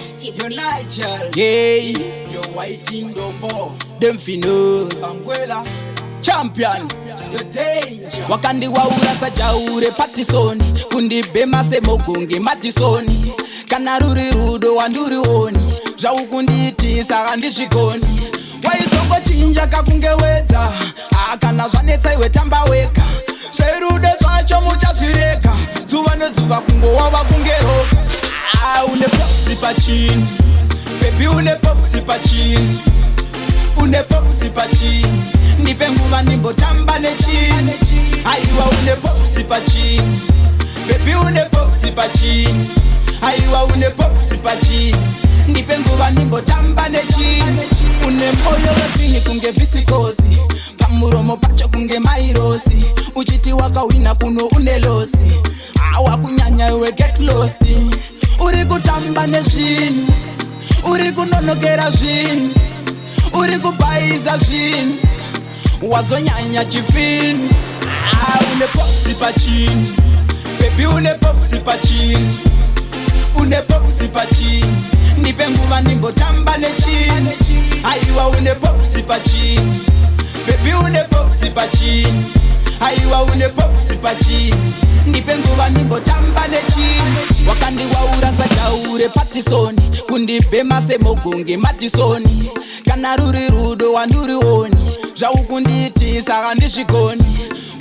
Yo Nigel, Yeah, yo Whitey Ndombo, them fino Anguilla, champion. yo Danger. Wakandiwaura sajaure patisoni, kundibhema semogonge matisoni. Kana ruri rudo wandurioni, zvaukundiitisa handizvigoni. Waizongochinja kakunge wedza. Ah, kana zvanetsa iwe tamba wega. Zverudo zvacho muchazvireka, zuva nezuva kungowava kunge roka. Ah, une popsi pachini, baby, une popsi pachini, une popsi pachini. Ndipe nguva ndimbotamba nechini. Aiwa, une popsi pachini, baby, une popsi pachini. Aiwa, une popsi pachini. Ndipe nguva ndimbotamba nechini. Une moyo wepinyi kunge visikosi, pamuromo pacho kunge mairosi. Uchiti wakawina kuno une loss. Awa, kunyanya iwe, get lost. Uri kutamba nezvinhu, uri kunonokera zvinhu, uri kubhaiza zvinhu, wazonyanya chifini. Ah, une popsi pachini, baby, une popsi pachini, une popsi pachini. Ndipe nguva ndimbotamba nechini. Aiwa, une popsi pachini, baby, une popsi pachini. Aiwa, une popsi pachini. Ndipe nguva ndimbotamba nechini. Wakandiwaura sajaure patisoni, kundibhema semogonge matisoni. Kana ruri rudo wandurioni, zvaukundiitisa handizvigoni.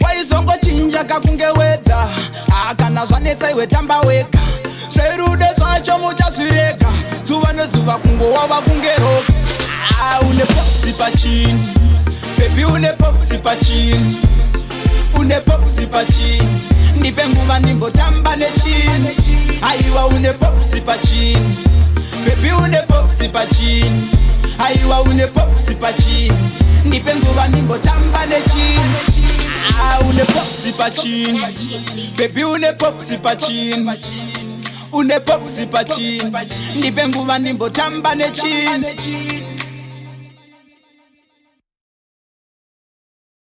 Waizongochinja kakunge wedha. Ah, kana zvanetsa iwe tamba wega. Zverudo zvacho muchazvireka, zuva nezuva kungowava kunge roka. Ah, une popsi pachini, baby, une popsi pachini, une popsi pachini. Ndipe nguva ndimbotamba nechini. Aiwa, une popsi pachini, baby, une popsi pachini. Aiwa, une popsi pachini. Ndipe nguva ndimbotamba nechini. Ah, une popsi pachini, baby, une popsi pachini, une popsi pachini. Ndipe nguva ndimbotamba nechini.